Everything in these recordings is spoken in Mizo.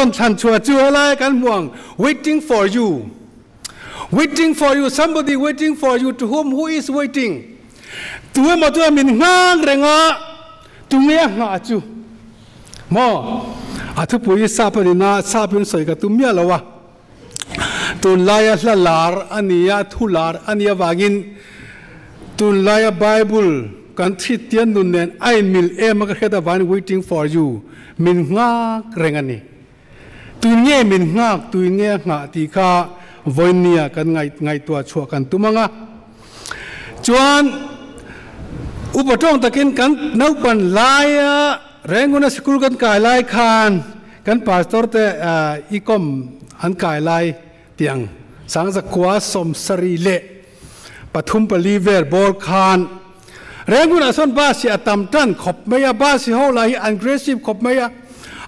Karon thlan chhuah chu helai kan hmu ang, waiting for you, waiting for you, somebody waiting for you, to whom, who is waiting? Tu emaw chuan min nghak reng a, tunge a nghah chu? Maw? A thupui hi sap a ni na, sapin sawi ka tum miah lo a. Tunlaia hla lar a ni a, thu lar a nih avangin tunlaia Bible kan Kristian nun nen a inmil em a ka hriat avangin waiting for you min nghak reng a ni. Tui nge min nghak, tui nge a nghah tih kha vawinia kan ngaihtuah chhuah kan tum ang a. Chuan upa tawng takin kan naupan laia Renguna sikul kan kai lai khan kan pastor te i kawm an kai lai tiang sangzakua 74 pali vel bawr khan Rangoon ah sawn bus hi a tam tan khawp mai a, bus hi ho lah hi an aggressive khawp mai a,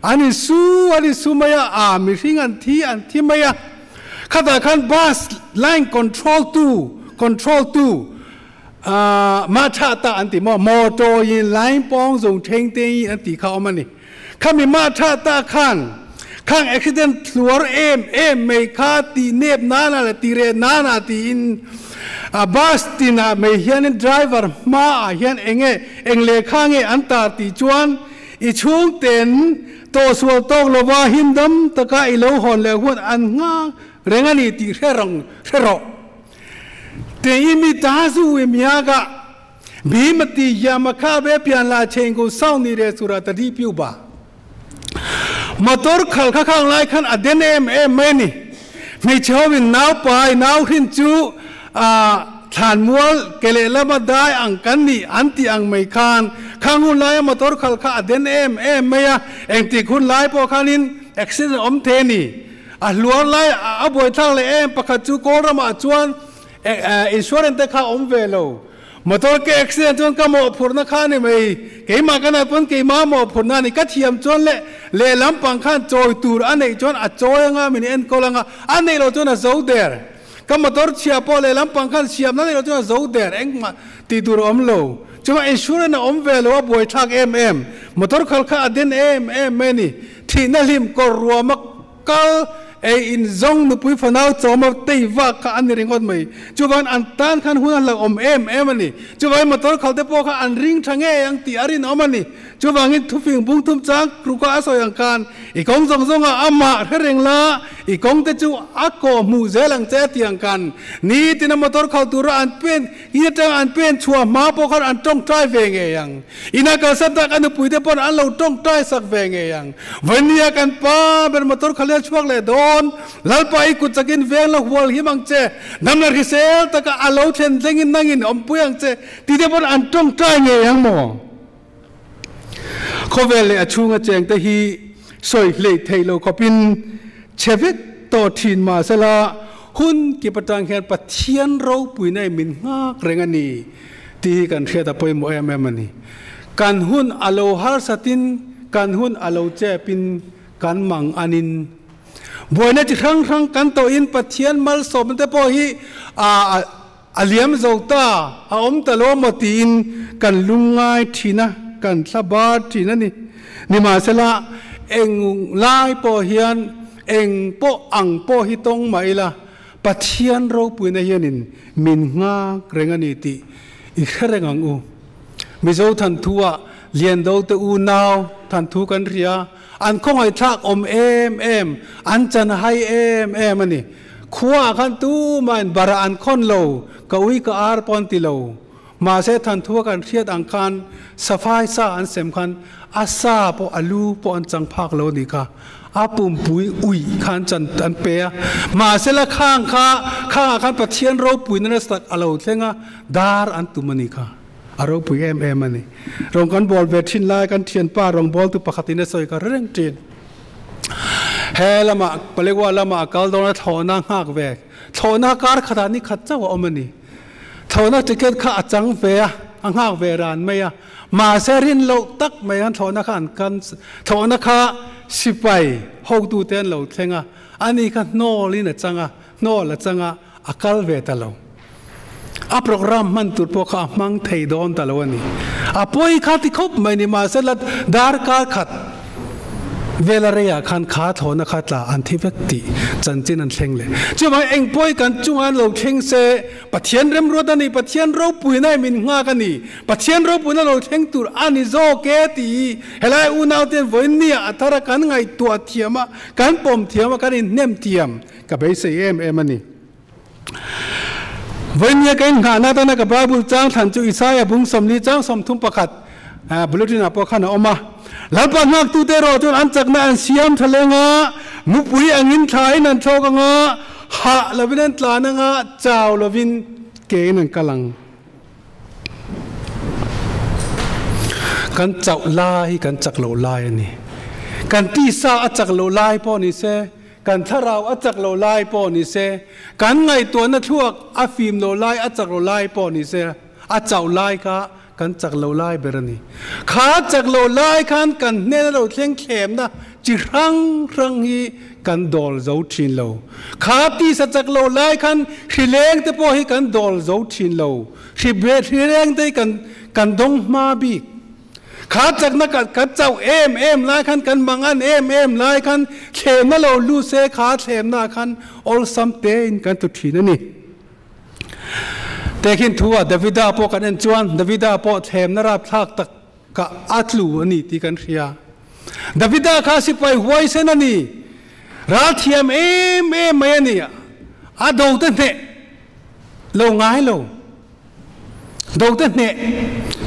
an insu an insu mai a, aa mihring an thi an thi mai a, khatah khan bus line control tu control tu aaa mah tha ta an ti maw motor in line pawng zawng thleng te in an tih kha a awm a ni. Khami mah tha ta khan khang accident hluar em em mai kha tih nep nana leh tih reh nana tiin a bus tinah mai hianin driver hmaah hian enge eng lehkha nge an tar tih chuan i chhungten tawhsual tawk lova himdam taka i lo hawn leh huan an nghak reng a ni tih hre rang hre rawh. Tei mi ta zu i miaka. ဘီမတိယာမခဘဲပြန်လာချိန်ကိုစောင့်နေတဲ့ဆိုတာတတိပြုပါမတော်ခလခခန်းလိုက်ခန်အဒင်းအမ်အမဲနီမိချောဝင်းနောက်ပိုင်နောက်hin chu a than mual kele lama dai ang kan ni anti ang mai khan khang hun lai motor khal kha aden em em maya eng ti khun lai po khanin accident om the ni a hluar lai a boi thak le em pakhat chu kawlrama chuan insurance te kha om ve lo Motor ke accident chuan ka mawhphurhna kha a ni mai. Keimah ka nat pawn keimah mawhphurhna a ni. Ka thiam chuan leh lehlam pang khan chawi tur a neih chuan a chawi anga min enkawl anga a neih loh chuan a zo der. Ka motor chhia pawh lehlam pang khan siamna neih loh chuan a zo der. Engmah tih tur a awm lo. Chuvang insurance a awm ve lo a buaithlak em em. Motor khal kha a den em em mai a ni. Thihna hlim kawr ruama Kal ei in zawng nupui fanau chawm a tei vak kha an ni ringawt mai. Chuvan an tan khan hun a hlauhawm em em a ni. Chuvangin motor khal te pawh kha an ring tha ngei ang tih a rinawm a ni. Chuvangin thufing bung thum chang kruka a sawi ang khan i kawng zawng zawngah amah hre reng la, i kawng te chu a kawh hmuh zel ang che a ti ang khan nitin a motor khal tura an pen in atanga an pen chhuah hma pawh khan an tawngtai ve ngei ang. Ina kalsan tak a nupui te pawn an lo tawngtai sak ve ngei ang. Vawnia kan pa ber motor kha lel chhuak leh dawn. Lalpa i kut chakin veng la hual him ang che. Dam la hrisel taka a lo thlen thlengin nangin awmpui ang che ti te pawn an tawngtai ngei ang maw? Khawvel leh a chhunga cheng te hi sawi hleih theih lo khawpin chhe vek tawh thin mahsela hun kip atang hian Pathian ropuina in min nghak reng a ni tih hi kan hriat a pawimawh em em a ni. Kan hun a lo harsatin kan hun a lo chepin kan mang anin buaina chi hrang hrang kan tawhin Pathian malsawmna te pawh hi a A liam zo ta, a awm ta lo maw tiin kan lungngai thin a, kan thla bar thin a ni. Nimahsela, eng lai pawh hian eng pawh ang pawh hi tawng mah ila, Pathian ropuina hianin min nghak reng a ni tih i hre reng ang u. Mizo thanthu-ah Liando te unau thanthu kan hria, an khawngaihthlak awm em em, an chanhai em em a ni. Khuaah khan tumahin bara an khawn lo, ka ui ka ar pawh an ti lo. Mahse thanthua kan hriat ang khan safai sa an sem khan a sa pawh a lu pawh an chang phak lo a nih kha. A pumpui uih kha an chan an pe a. Mahse la khang kha khangah khan Pathian ropuina nasa tak a lo thleng a, dar an tum a nih kha. A ropui em em a ni. Rawng kan bawl ve thin lai kan thianpa rawngbawltu pakhatin a sawi kha reng thin. He lamah Palegua lamah a kal dawn a thlawhna nghak ve. Thlawhna kar khatah ni khat chauh a awm a ni. Thlawhna ticket kha a chang ve a, a nghak ve ran mai a. Mahse rin loh tak mai an thlawhna kha an kan thlawhna kha sipai hotute an lo thleng a, ani kha hnawlin a chang a, hnawl a chang a, a kal ve ta lo. A program hman tur pawh kha a hmang thei dawn ta lo a ni. A pawi kha ti khawp mai ni mahse la darkar khat Vela reiah khan kha thlawhna kha tla an thi vek tih chanchin an thleng leh. Chuvangin eng pawi kan chungah an lo thleng se, Pathian remruat a ni, Pathian ropuina i min nghak a ni, Pathian ropuina lo thleng tur a ni zawk e tih helai unauten vawiin nia a thara kan ngaihtuah thiam a, kan pawm thiam a, kan inhnem thiam ka beisei em em a ni. Vawiin nia ka inngahna atana ka Bible chang thlan chu Isaiah bung 40 chang 31 bulletin ah pawh khan a awm a. Lalpa nghaktute erawh chuan an chakna an siam tha leng a, mupui angin thlain an thlawk ang a, hah lovin an tlan ang a, chau lovin kein an kal ang. Kan chauh lai hi kan chak loh lai a ni. Kan tisa a chak loh lai pawh ni se, Kan thlarau a chak lo lai pawh ni se, kan ngaihtuahna thluak a fim lo lai, a chak lo lai pawh ni se, a chauh lai kha kan chak lo lai ber a ni. Kha chak lo lai khan kan hnena lo thleng thlemna chi hrang hrang hi kan dawl zo thin lo. Kha tisa chak lo lai khan hrileng te pawh hi kan dawl zo thin lo. Hrileng te hi kan dawng hma bik. Kha chakna kan chauh em em lai khan, kan mangan em em lai khan thlemna lo lut se kha thlemna khan awlsam tein kan tlu thin a ni. Tehkhin thu ah Davida pawh kan en chuan Davida pawh thlemna rapthlak tak ka a tlu a ni tih kan hria. Davida kha sipai huaisen a ni, ralthiam em em mai a ni, a do te hneh lo ngai lo. Dote hneh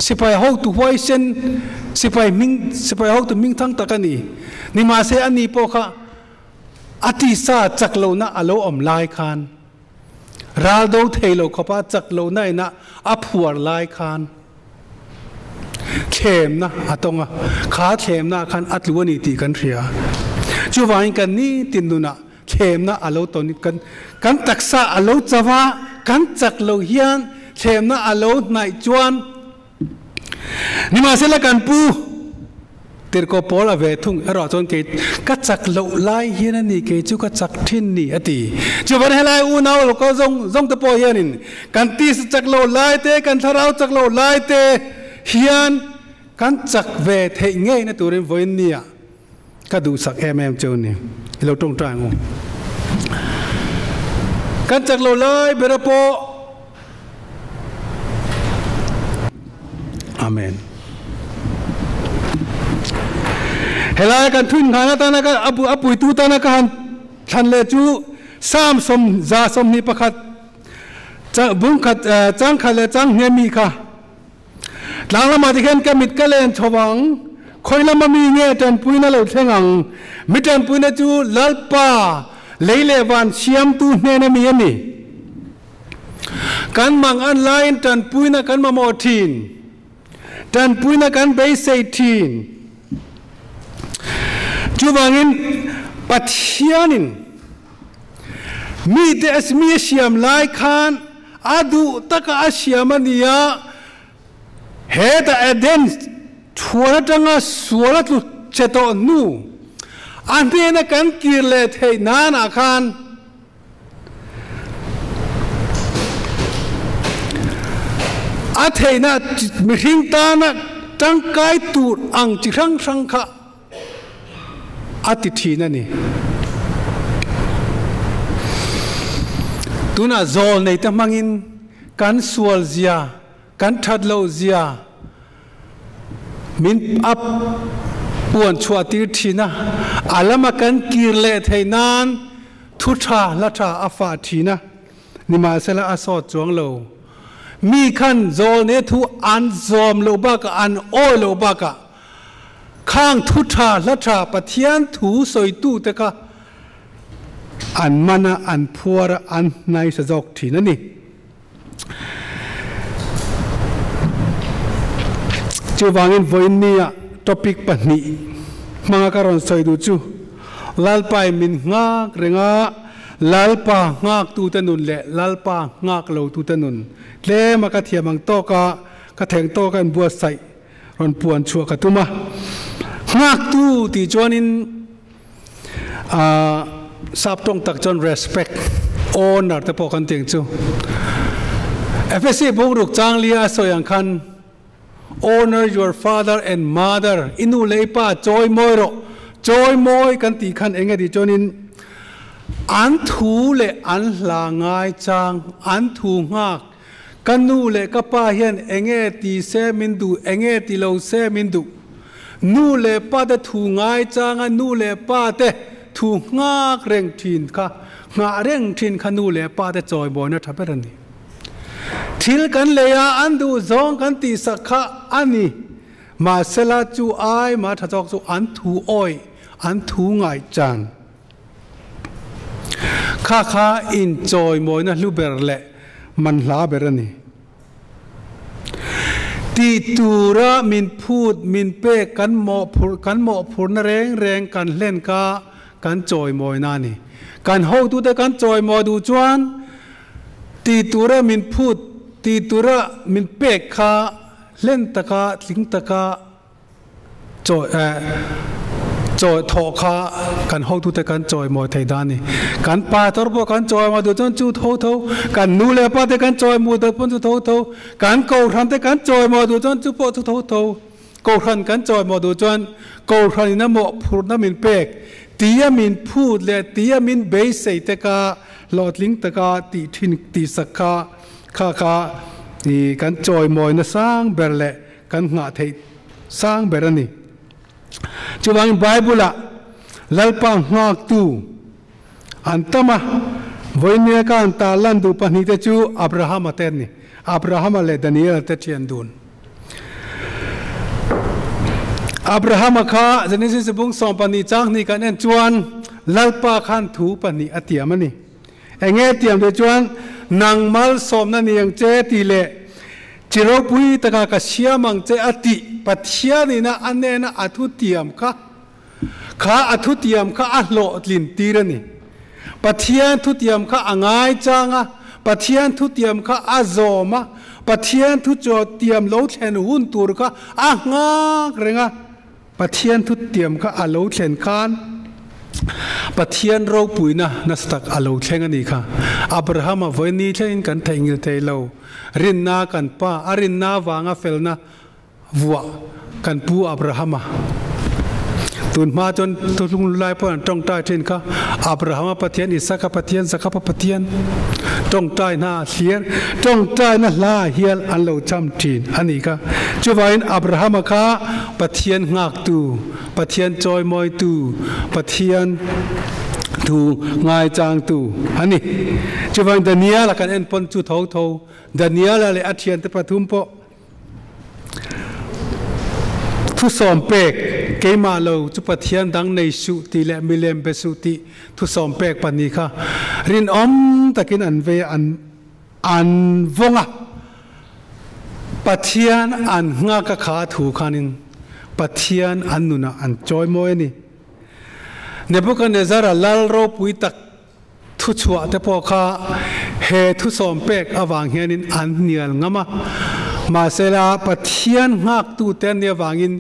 sipai hotu huaisen, sipai hming, sipai hotu hmingthang tak a ni. Nimahse a ni pawh kha a tisa chak lohna a lo awm lai khan, ral do thei lo khawpa chak lohna ina a phuar lai khan thlemna a tawng a, kha thlemna khan a tlu a ni tih kan hria. Chuvangin kan nitin nunah Thlemna a lo tawn kan kan taksa a lo chau a, kan chak lo hian thlemna a lo hnaih chuan nimahsela kan pu tirhkoh pawl a ve thung erawh chuan kei ka chak loh lai hian a ni kei chu ka chak thin ni a ti. Chuvan helai unau lo kal zawng zawng te pawh hianin kan tisa chak loh lai te kan thlarau chak loh lai te hian kan chak ve theih ngeina turin vawiin nia Ka duhsak em em cheu ni. I lo tawngtai ang u. Kan chak lo lai bera pawh. Amen. Helai kan thun nghana tana ka apu apuitu tana ka han thlan le chu Psalm 121 bung khat chang khat le chang hne mi kha Tlang lamah te khian ka mit ka len chho ang, khawi lama mi nge tanpuina lo thleng ang? Mi tanpuina chu Lalpa, lei leh van siamtu hnena mi a ni. Kan mang an laiin tanpuina kan mamawh thin, tanpuina kan beisei thin. Chuvangin Pathianin mite mi a siam lai khan A duh taka a siam a ni a, hetah Eden chhuan atanga sual a tlu che tawh hnu, a hnena kan kir leh theih nanah khan a theihna mihring tana tangkai tur ang chi hrang hrang kha a ti thin a ni. Tunah zawl nei te hmangin kan sual zia, kan that loh zia min a puan chhuah tir thin a, a lama kan kir leh theih nan thu tha hla tha a fah thin a, nimahsela a sawt chuang lo. Mi khan zawl nei thu an zawm loh bakah an awi loh bakah Khang thu tha hla tha Pathian thu sawitute kha an man a, an phuar a, an hnaisa zawk thin a ni. Chuvangin vawiinnia topic pahnih hmanga ka rawn sawi duh chu Lalpai min nghak reng a, Lalpa nghaktute nun leh Lalpa nghak lotute nun tlema ka thiam ang tawka ka theng tawka inbuatsaih Rawn puan chhuah ka tum a, nghaktu tih chuanin aah sap tawng tak chuan respect, honour te pawh kan ti ang chu. Efesi bungruk chang lia a sawi ang khan honour your father and mother, i nu leh i pa chawi mawi rawh, Chawimawi kan tih khan eng nge tih chuanin an thu leh an hla ngai chang, an thu nghak, ka nu leh ka pa hian eng nge ti se min duh, eng nge ti lo se min duh. Nu leh pa te thu ngai changa nu leh pa te thu nghak reng thin kha, nghah reng thin kha nu leh pa te chawimawina tha ber a ni. Thil kan lei a, an duh zawng kan tihsak kha a ni. Mahsela chu ai mah tha zawk chu an thu awih, an thu ngaihchan. Kha kha inchawimawina hlu ber leh manhla ber a ni. Tih tura min phut, min pek, kan mawhphurh, kan mawhphurhna reng reng kan hlen kha kan chawimawina a ni. Kan hotute kan chawimawi duh chuan tih tura min phut, tih tura min pek kha hlen taka, tling taka chawi chawi thawh kha kan hotute kan chawimawi thei dan a ni. Kan pa tor pawh kan chawimawi duh chuan chu tho tho, kan nu leh pa te kan chawimawi duh pawn chu tho tho, kan kohhran te kan chawimawi duh chuan chu pawh chu tho tho. Kohhran kan chawimawi duh chuan kohhran in a mawhphurhna min pek, tia min phut leh tia min beisei te kha hlawhtling taka tih thin tihsak kha kha kha kan chawimawina sang ber leh kan nghah theih sang ber a ni. Chuvangin Bible-ah Lalpa nghaktu an tam a, vawinia ka han ta lan duh pahnihte chu Abrahama te an ni, Abrahama leh Daniela te thian dun. Abrahama kha Genesis bung 12 chang hnih kan en chuan Lalpa khan thu pahnih a tiam a ni. Eng nge tiam te chuan nang malsawmna ni ang che tih leh chi ropui taka ka siam ang che a tih Pathianina a nena a thu tiam kha kha a thu tiam kha a hlawhtlin tir a ni. Pathian thu tiam kha a ngai chang a, Pathian thu tiam kha a zawm a, Pathian thu tiam lo thlen hun tur kha a nghak reng a. Pathian thutiam kha a lo thlen khan Pathian ropuina nasa tak a lo thleng a nih kha. Abrahama vawiin thlengin kan theihnghilh thei lo. Rinna kan pa, a rinna avanga felna vuah kan pu Abrahama. Tun hma chuan thuthlung lu lai pawh an tawngtai thin kha, Abrahama Pathian, Isaka Pathian, Jakoba Pathian tawngtai hna hliar, tawngtaina hla hial an lo cham thin a nih kha. Chuvangin Abrahama kha Pathian nghaktu, Pathian chawimawitu, Pathian thu ngaichangtu a ni. Chuvangin Daniela kan en pawn chu tho tho, Daniela leh a thiante pathum pawh Thusawm pek, Keimah lo chu Pathian dang nei suh tih leh milem be suh tih thusawm pek pahnih kha rinawm takin an vei a, an an vawng a. Pathian an nghak a kha thu khanin Pathian an nunah an chawimawi a ni. Nebuchadnezzar-a lal ropui tak Thuchhuah te pawh kha he thusawm pek avang hianin an hnial ngam a, mahsela Pathian nghaktute an nih avangin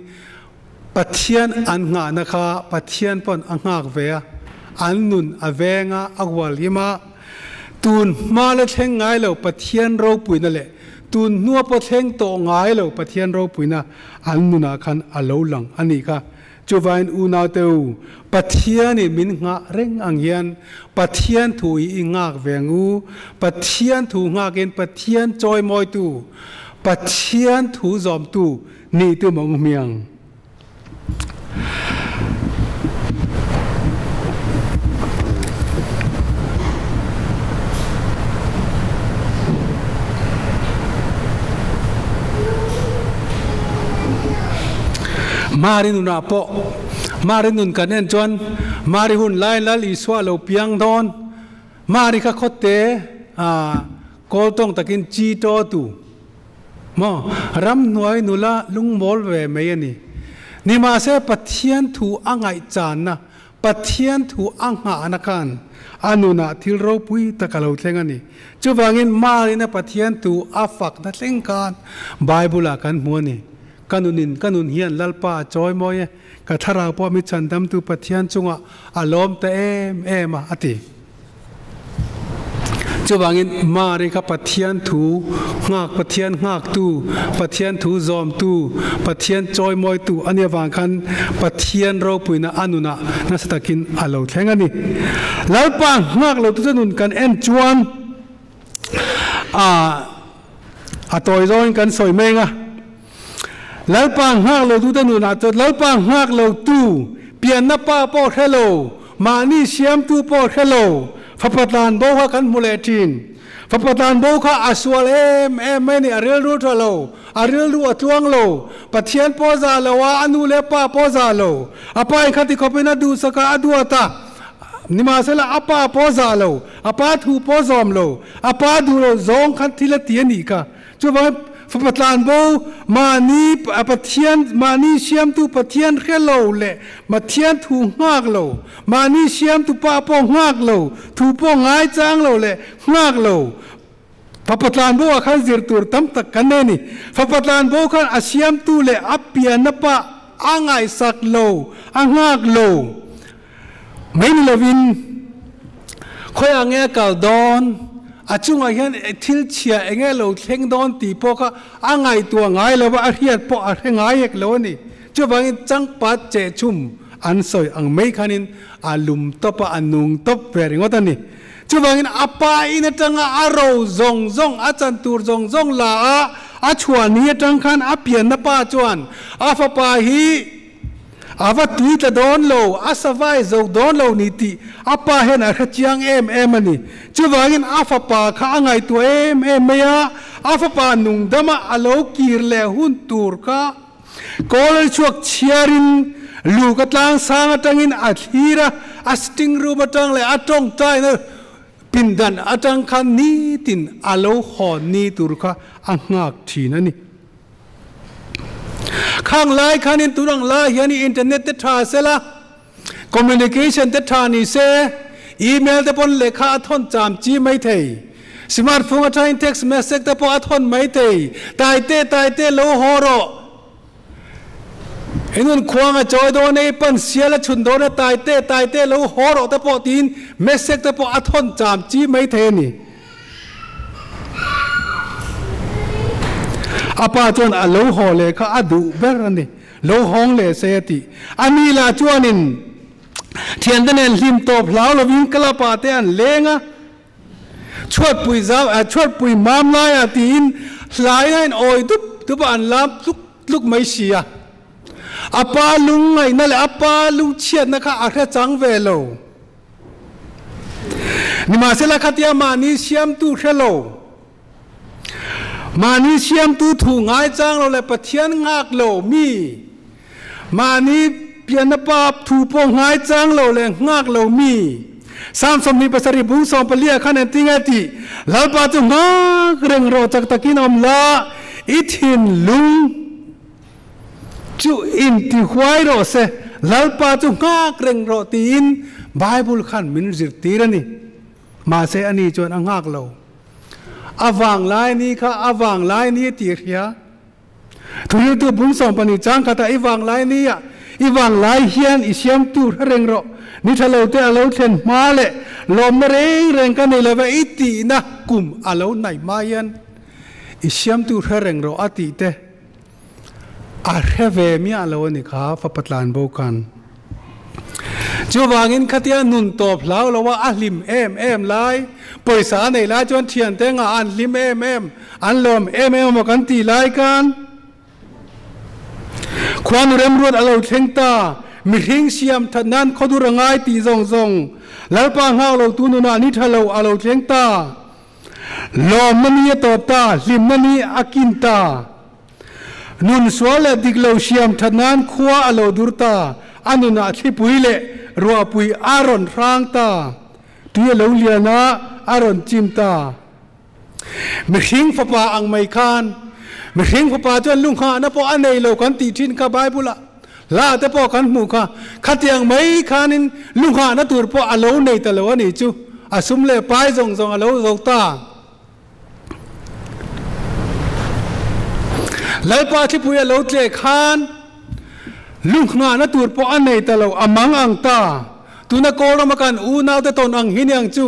Pathian an nghahna kha Pathian pawn a nghak ve a, an nun a veng a, a hualhim a. Tun hma la thleng ngai lo Pathian ropuina leh tun hnua pawh thleng tawh ngai lo Pathian ropuina an nunah khan a lo lang a nih kha. Chuvain unaute u, Pathianin min nghah reng ang hian Pathian thu hi i nghak ve ang u. Pathian thu nghakin Pathian chawimawitu, Pathian thu zawmtu nih tum ang u hmiang. Mari nunah pawh Mari nun kan en chuan Mari hun lai Lal Isua lo piang dawn. Mari kha khawtte kawl tawng takin chi to tu maw ramhnuai nula lungmawl ve mai a ni. Nimahse Pathian thu a ngaihchanna Pathian thu a nghahna khan a nunah thil ropui tak a lo thleng a ni. Chuvangin Marina Pathian thu a fakna thleng khan Bible-ah kan hmu a ni. Ka nunin ka nun hian Lalpa a chawi mawi e, ka thlarau pawh mi chhandamtu Pathian chungah a lawm ta em em a, a ti. Chuvangin Mari kha Pathian thu nghak, Pathian nghaktu, Pathian thu zawmtu, Pathian chawimawitu a nih avang khan Pathian ropuina a nunah nasa takin a lo thleng a ni. Lalpa nghak lo tute nun kan en chuan a tawi zawngin kan sawi meng a. Lalpa nghak lo tute nunah chuan Lalpa nghak lo tu pianna pa pawh hre lo, mahni siamtu pawh hre lo, fapa tlan bo kha kan hmu leh thin. Fapa tlan bo kha a sual em em mai a ni, a rilru tha lo, a rilru a tluang lo, Pathian pawh zah lo a, a nu leh pa pawh zah lo, a pa in khati khawpin a duhsak a, a duat a, nimahsela a pa pawh zah lo, a pa thu pawh zawm lo, a pa duh lo zawng khan thil a ti a nih kha. Chuvangin fapa tlanbo mahni Pathian, mahni siamtu Pathian hre lo leh Pathian thu nghak lo, mahni siamtu pa pawh nghak lo, thu pawh ngaichang lo leh nghak lo fapa tlanbo ah khan zir tur tam tak kan nei a ni. Fapa tlanbo khan a siamtu leh a pianna pa a ngaihsak lo, a nghak lo mai ni lovin khawiah nge a kal dawn, a chungah hian thil chhia eng nge lo thleng dawn tih pawh kha a ngaihtuah ngai lo va, a hriat pawh a hre ngai hek lo a ni. Chuvangin changpat chehchhum an sawi ang mai khanin a lum tawp a, a nung tawp ve ringawt a ni. Chuvangin a pa in atanga a ro zawng zawng, a chan tur zawng zawng la a, a chhuah ni atang khan a pianna pa chuan a fapa hi, A va tui tla dawn lo, a savai zo dawn lo ni tih a pa hian a hre chiang em em a ni. Chuvangin a fapa kha a ngaihtuah em em mai a, a fapa nungdama a lo kir leh hun tur kha kawl chhuak chhiarin luka tlang sang atangin a thlir a, a sitting room atang leh a tawngtaina pindan atang khan nitin a lo hawn ni tur kha a nghak thin a ni. Khang lai khanin tun ang lai hian internet te tha sela, communication te tha ni se, email te pawn lehkha a thawn cham chi mai thei. Smartphone atangin text message te pawh a thawn mai thei. Taite taite lo haw rawh. Inun khuang a chawi dawn e, i pan sial a chhun dawn e, taite taite lo haw rawh te pawh tiin message te pawh a thawn cham chi mai thei a ni. A pa chuan a lo haw leh kha a duh ber a ni, lo hawng leh se a tih. A ni lah chuanin thiante nen hlim tawp hlau lovin club ah te an leng a, chhuatpui zau ah chhuatpui mam laiah tiin hlai a in awi dup dup a an lam tluk tluk mai si a. A pa lungngaihna leh a pa lungchhiatna kha a hre chang ve lo. Nimahsela khatia mahni siamtu hre lo, mahni siamtu thu ngaichang lo leh Pathian nghak lo mi, mahni pianna pa thu pawh ngaichang lo leh nghak lo mi, Psalm 27 bung 14 khan engtin nge tih, Lalpa chu nghak reng rawh chak takin awm la, i thinlung Chu inti huai rawh se, Lalpa chu nghak reng rawh tiin Bible khan min zirtir a ni. Mahse ani chuan a nghak lo. A vanglai ni kha a vanglai ni a ti hria. Thuriltu bung 12 chang khatah i vanglai ni ah i vanglai hian i siam tur hre reng rawh. Ni tha lo te a lo thlen hma leh lawmna reng reng ka nei lova i tihna kum a lo hnaih hma hian i siam tur hre reng rawh a tih te. A hre ve miah lo a ni kha fapa tlan bo khan. Chuvangin khatia nun tawp hlau lo a, a hlim em em lai, pawisa a neih lai chuan thiante ngah an hlim em em, an lawm em em emaw kan tih lai khan khuanu remruat a lo thleng ta, mihring siam that nan khawdur a ngai tih zawng zawng Lalpa nghak lo tu nunah ni tha lo a lo thleng ta. Lawmna ni a tawp ta, hlimna ni a kin ta. Nun sual leh dik lo siam that nan khua a lo dur ta, a nunah thlipui leh ruahpui a rawn hrang ta, tui a lo lian a, a rawn chim ta. Mihring fapa ang mai khan, mihring fapa chuan lunghahna pawh a nei lo kan tih thin kha Bible ah hla te pawh kan hmuh kha, khatiang mai khanin lunghahna tur pawh a lo nei ta lo a nih chu, a sum leh pai zawng zawng a lo zo ta. Lalpa thlipui a lo tleh khan lunghngahna tur pawh a nei ta lo, a mang ang ta. Tuna Kawlrama kan unaute tawn ang hi niang chu.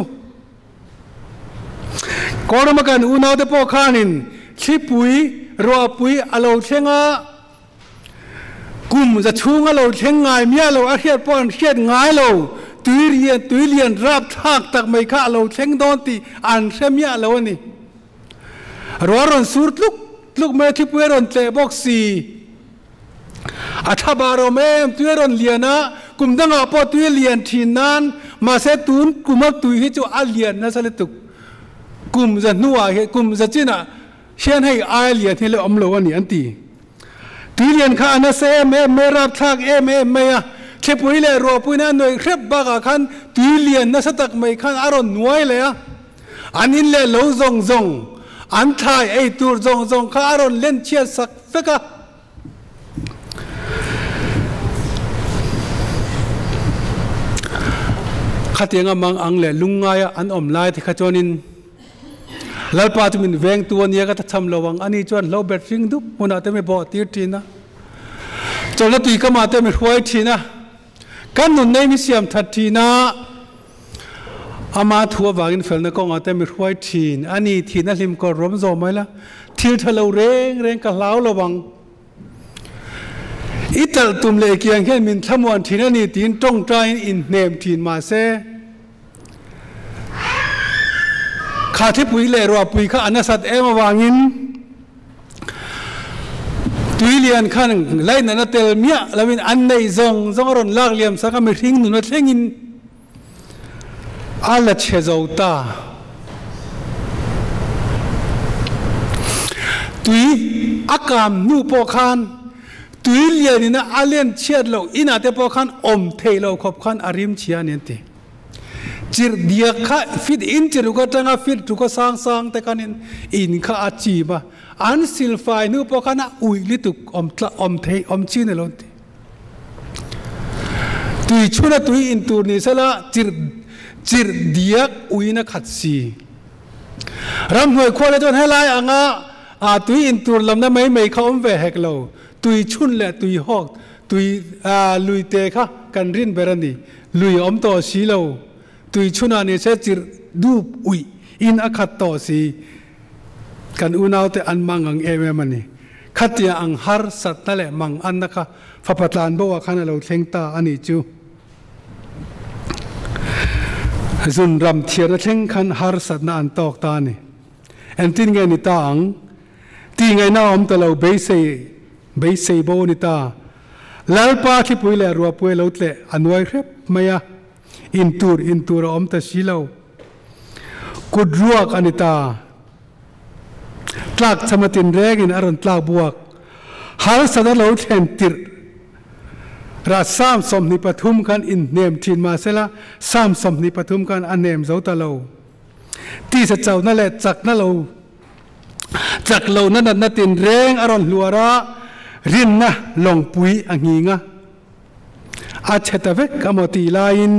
Kawlrama kan unaute pawh khanin thlipui ruahpui a lo thleng a, kum za chhung a lo thleng ngai miah lo, a hriat pawh an hriat ngai lo, tui rian tui lian rapthlak tak mai kha a lo thleng dawn tih an hre miah lo a ni. Ruah rawn sur tluk tluk mai a, thlipui a rawn tleh bawk si. A tha bar awm em, tui a rawn lian a, kum dangah pawh tui a lian thin nan, mahse tun kuma tui hi chu a lian nasa lutuk. Kum za hnuah hian, kum za chinah hian hei ai lian hi la awm lo a ni an ti. Tui lian kha a nasa em em mai, rapthlak em em mai a, thlipui leh ruahpuina a nuaih hrep bakah khan tui lian nasa tak mai khan a rawn nuai leh a, an in leh lo zawng zawng, an thlai ei tur zawng zawng kha a rawn len chhiat sak vek a. Khatianga mang ang leh lungngaia an awm lai te kha chuanin Lalpa chu min vengtu a nia ka tachham lo ang, ani chuan hlo bet hring dup hmunah te mi bawh tir thin a, chawlhna tui kamah te mi hruai thin a, kan nun nei mi siam that thin a, ama thu avangin felna kawngah te mi hruai thin a ni. Thihna hlim kawr ruam zawh mai la, thil tha lo reng reng ka hlau lo ang. I talh tum leh kiang hian min thlamuan thin a ni tiin tawngtaiin inhnem thin mah se, kha thipui leh ruahpui kha a nasat em avangin tui lian khan lainatna tel miah loin an neih zawng zawng a rawn lak liam sak a, mihring nuna thlengin a la chhe zo ta. Tui a kam hnu pawh khan tui lianin a len chhiat loh inah te pawh khan awm theih loh khawp khan a rim chhia a ni an ti. Chirh diak kha fit in chiruk atanga fit ruk a sang sang te khanin in kha a chim a, an silfai hnu pawh khan a uih lutuk awm tla awm theih awm chi ni lo an ti. Tui chhuna tui in tur ni sela chirh chirh diak uiin a khat si. Ramhnuai khua le chuan helai anga a tui in tur lamna mai mai kha awm ve hek lo. Tui chhun leh tui hawk tui lui te kha kan rin ber a ni. Lui a awm tawh si lo. Tui chhunah ni se chirh dup uih in a khat tawh si. Kan unaute an mang ang em em a ni. Khatia ang harsatna leh mang anna kha fapa tlan bo ah khan a lo thleng ta a nih chu. Zun ram thiarna thleng khan harsatna an tawk ta a ni. Engtin nge ni ta ang? Tih ngaihna a awm ta lo, beisei beisei bo a ni ta. Lalpa thlipui leh ruahpui a lo tleh a nuai hrep mai a, intur intur a awm ta si lo. Kut ruak a ni ta. Tlak cham a tin rengin a rawn tlak buak. Harsat a lo thlen tirh rah Psalm 23 khan inhnem thin mahsela Psalm 23 khan a hnem zo ta lo. Tisa chauhna leh chakna lo chak lohna natna tin reng a rawn hluar a, rinna lawngpui a nghing a. A chhe ta vek a maw tih laiin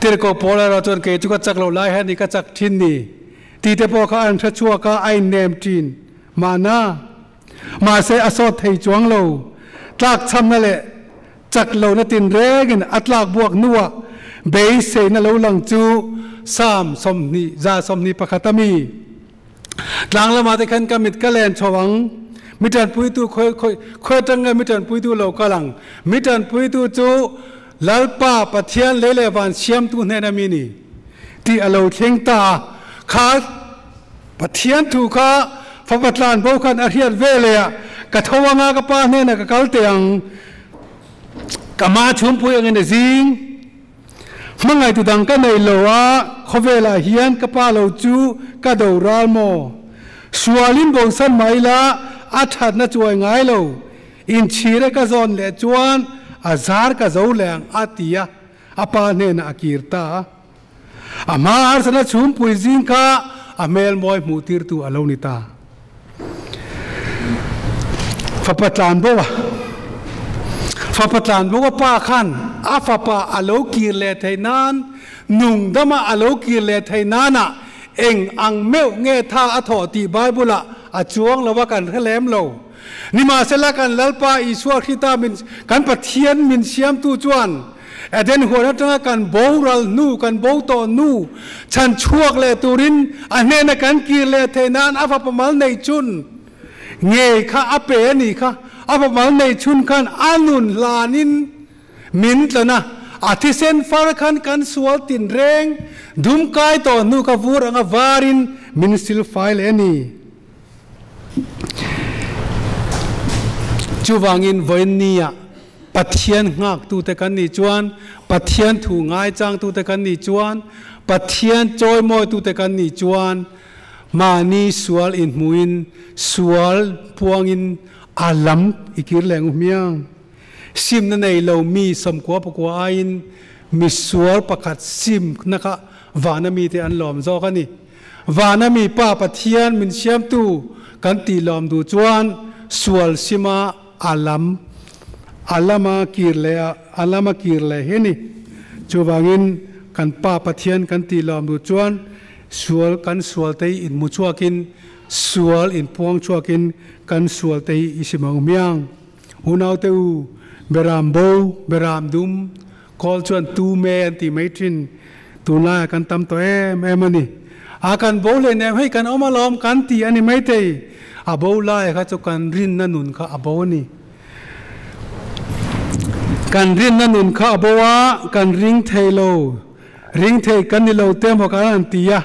Tirhkoh Paul erawh chuan kei chu ka chak loh lai hian i ka chak thin ni tih te pawh kha an hre chhuak a, a innem thin mahna. Mahse a sawt thei chuang lo. Tlak chhamna leh chak lohna tinrengin a tlak buak hnuah beiseina lo lang chu Psalm 20 121 a mi. Tlang lamah te khan ka mit ka len chho ang. Mi tanpuitu khawi khawi khawi atang nge mi tanpuitu lo kal ang. Mi tanpuitu chu Lalpa Pathian lei leh van siamtu hnena mi ni tih a lo thleng ta a. Kha Pathian thu kha fapa tlan bo khan a hriat ve leh a, ka tho anga ka pa hnenah ka kal teh ang. Ka ma chhungpui angin a zing. Hmangaihtu dang ka nei lo a, khawvelah hian ka pa lo chu ka do ral maw? Sualin bosan mai la, a thatna chuai ngai lo. Inchhir e ka zawn leh chuan a zar ka zo leh ang a ti a, a pa hnenah a kir ta a. A hma harsatna chhumpui zing kha a hmel mawi hmuh tirtu a lo ni ta. Fapa tlan bo a Fapa tlan bo a pa khan a fapa a lo kir leh theih nan, nung dama a lo kir leh theih nanah eng ang meuh nge tha a thawh tih Bible ah a chuang lo a kan hre lem lo. Nimahsela kan Lalpa Isua Krista min kan Pathian min siamtu chuan Eden huan atanga kan boral hnu, kan bo tawh hnu, chhan chhuak leh turin a hnena kan kir leh theih nan a fapa mal neih chhun ngei kha a pe a nih kha. A fapa mal neih chhun khan a nun hlanin min tlan a, a thisen far khan kan sual tinreng dum kai tawh hnu kha vur anga varin min silfai leh a ni. Chuvangin vawiinnia Pathian nghaktute kan nih chuan, Pathian thu ngaichangtute kan nih chuan, Pathian chawimawitute kan nih chuan mahni sual inhmuhin, sual puangin a lam i kir leh ngu hmiang. Simna nei lo mi 99 aiin misual pakhat simna kha vana mite an lawm zawk a ni. Vana mi Pa Pathian min siamtu kan tih lawm duh chuan sual sima a lam a lama kir leh a a lama kir leh hi a ni. Chuvangin kan Pa Pathian kan tih lawm duh chuan sual kan sual te hi inhmu chhuakin sual inpuang chhuakin kan sual te hi i sim ang hmiang. Unaute u, Beram bo, Beram dum, Kawl chuan tu me an tih mai thin, tunlaiah kan tam tawh em em a ni. A kan bo hle nem hei kan awm alawm kan ti a ni maithei, a bo laia kha chu kan rinna nun kha a bo a ni. Kan rinna nun kha a bo a, kan ring thei lo, ring thei kan ni lo te maw kan han ti a.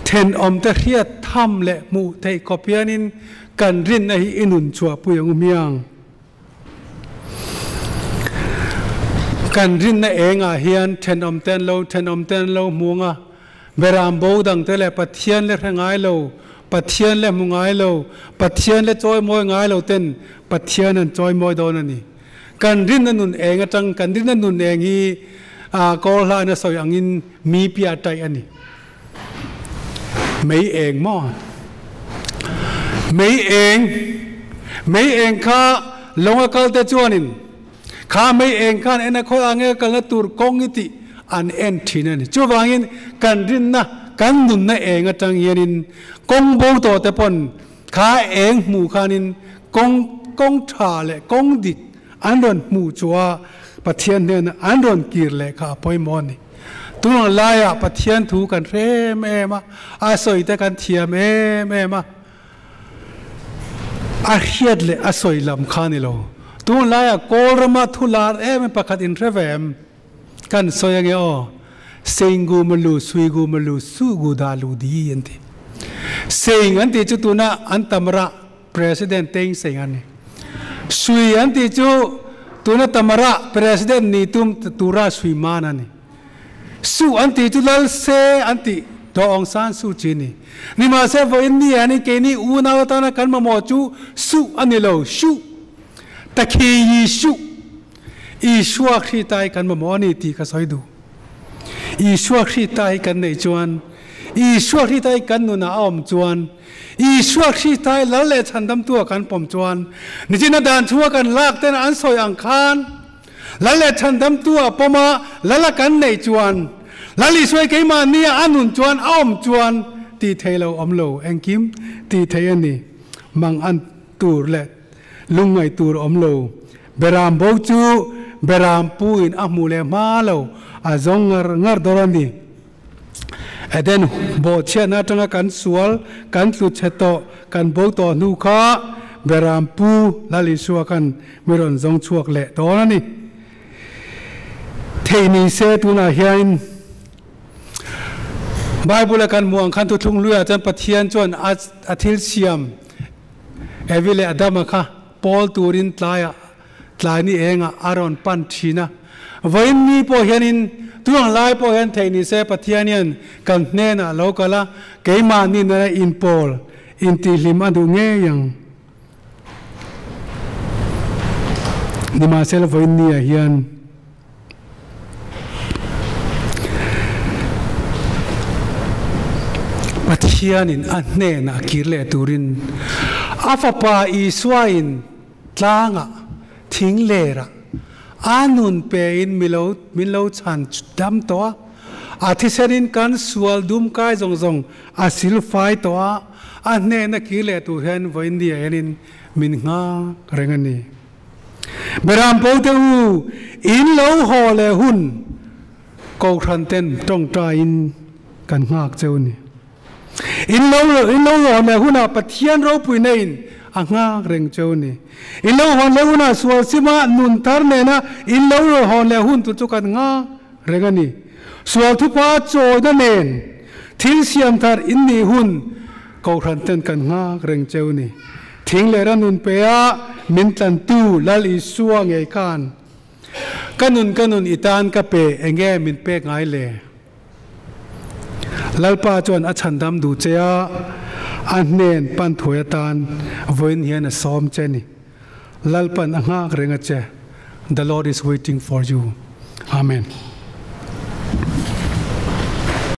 Thenawmte hriat tham leh hmuh theih khawp hianin kan rinna hi i nun chhuahpui ang u hmiang. Kan rinna engah hian thenawm te an lo thenawm te an lo hmu ang a, beram bo dang te leh Pathian le hre ngai lo, Pathian le hmu ngai lo, Pathian le chawimawi ngai lo ten Pathian an chawimawi dawn a ni. Kan rinna nun eng atang kan rinna nun eng hi kawl hlain a sawi angin mi piah taih a ni. Mei eng maw? Mei eng, mei eng kha lawng a kal te chuanin kha mei eng khan en a khawi ang nge kalna tur kawng i tih an en thin a ni. Chuvangin kan rinna, kan nunna eng atang hianin kawng bo tawh te pawn kha eng hmuh khanin kawng, kawng tha leh kawng dik an rawn hmuh chua Pathian hnena an rawn kir leh kha a pawimawh a ni. Tunang laiah Pathian thu kan hre em em a, a sawi te kan thiam em em a, a hriat leh a sawi lam kha a ni lo. Tunang laiah Kawl rama thu lar em em pakhat in hre ve em? Kan sawi ange aw, Seingu malu, suigu malu, sugu da lu di an ti. Seing an tih chu tuna an tam rah President Thein Sein a ni. Sui an tih chu tuna Tamara President ni tum tura sui man a ni. Su an tih chu Lal Se an tih Daw Aung San Suu Kyi ni. Nimahse vawiin ni ah hian keini unau atana kan mamawh chu su a ni lo, shu, Takhi Yi Shu, Isua Khrita hi kan mamawh a ni tih ka sawi duh. Isua Khrita hi kan neih chuan, Isua Khrita hi kan nunah a awm chuan, Isua Krista hi Lal leh Chhandamtu a kan pawm chuan, nichina dan chhunga kan lak ten an sawi ang khan, Lal leh Chhandamtu a pawm a, Lal a kan neih chuan, Lal Isua hi keimahni a a nun chuan a awm chuan tih theih lo awm lo, engkim tih theih a ni. Mang an tur leh lungngaih tur awm lo. Beram bo chu Beram pu in a hmuh leh hma lo, a zawng ngar ngar dawr a ni. Eden bawhchhiatna atanga kan sual, kan tlu chhe tawh, kan bo tawh hnu kha Beram Pu Lal Isua khan mi rawn zawng chhuak leh dawn a ni. Theih ni se tunah hian Bible a kan hmuh ang khan thuthlung hluiah chuan Pathian chuan a thil siam Evi leh Adama kha pawl turin tlaiah Tlai ni engah a rawn pan thin a, vawiin ni pawh hianin tunang lai pawh hian theih ni se Pathian hian kan hnenah lo kal a, keimahni nena inpawl intihhlim a duh ngei ang. Nimahsela vawiin niah hian Pathianin a hnenah kir leh turin a Fapa Isuain Tlangah, thing lerah, a nun pein milo min lo chhan dam tawh a, a thisenin kan sual dum kai zawng zawng a sil fai tawh a, a hnehna kir leh tur hian vawiin ni ah hianin min nghak reng a ni. Beram po te u, in lo haw leh hun Kohhran ten tawngtaiin kan nghak cheu ni. In lo in lo hawn leh hunah Pathian ropui neiin a nghak reng cheu ni. In lo hawn leh hunah sual sima nun thar nena in lo hawn leh hun tur chu kan nghak reng a ni. Sual thupa chawina nen thil siam thar in nih hun Kohhran ten kan nghak reng cheu ni. Thing leh ram nun pe a min tlantu Lal Isua ngei khan Ka nun ka nun i tan ka pe enge min pek ngai le? Lalpa chuan a chhandam duh che a, a hnen pan thuai atan vawiin hian a sawm che ni. Lalpan a nghak reng a che. The Lord is waiting for you. Amen.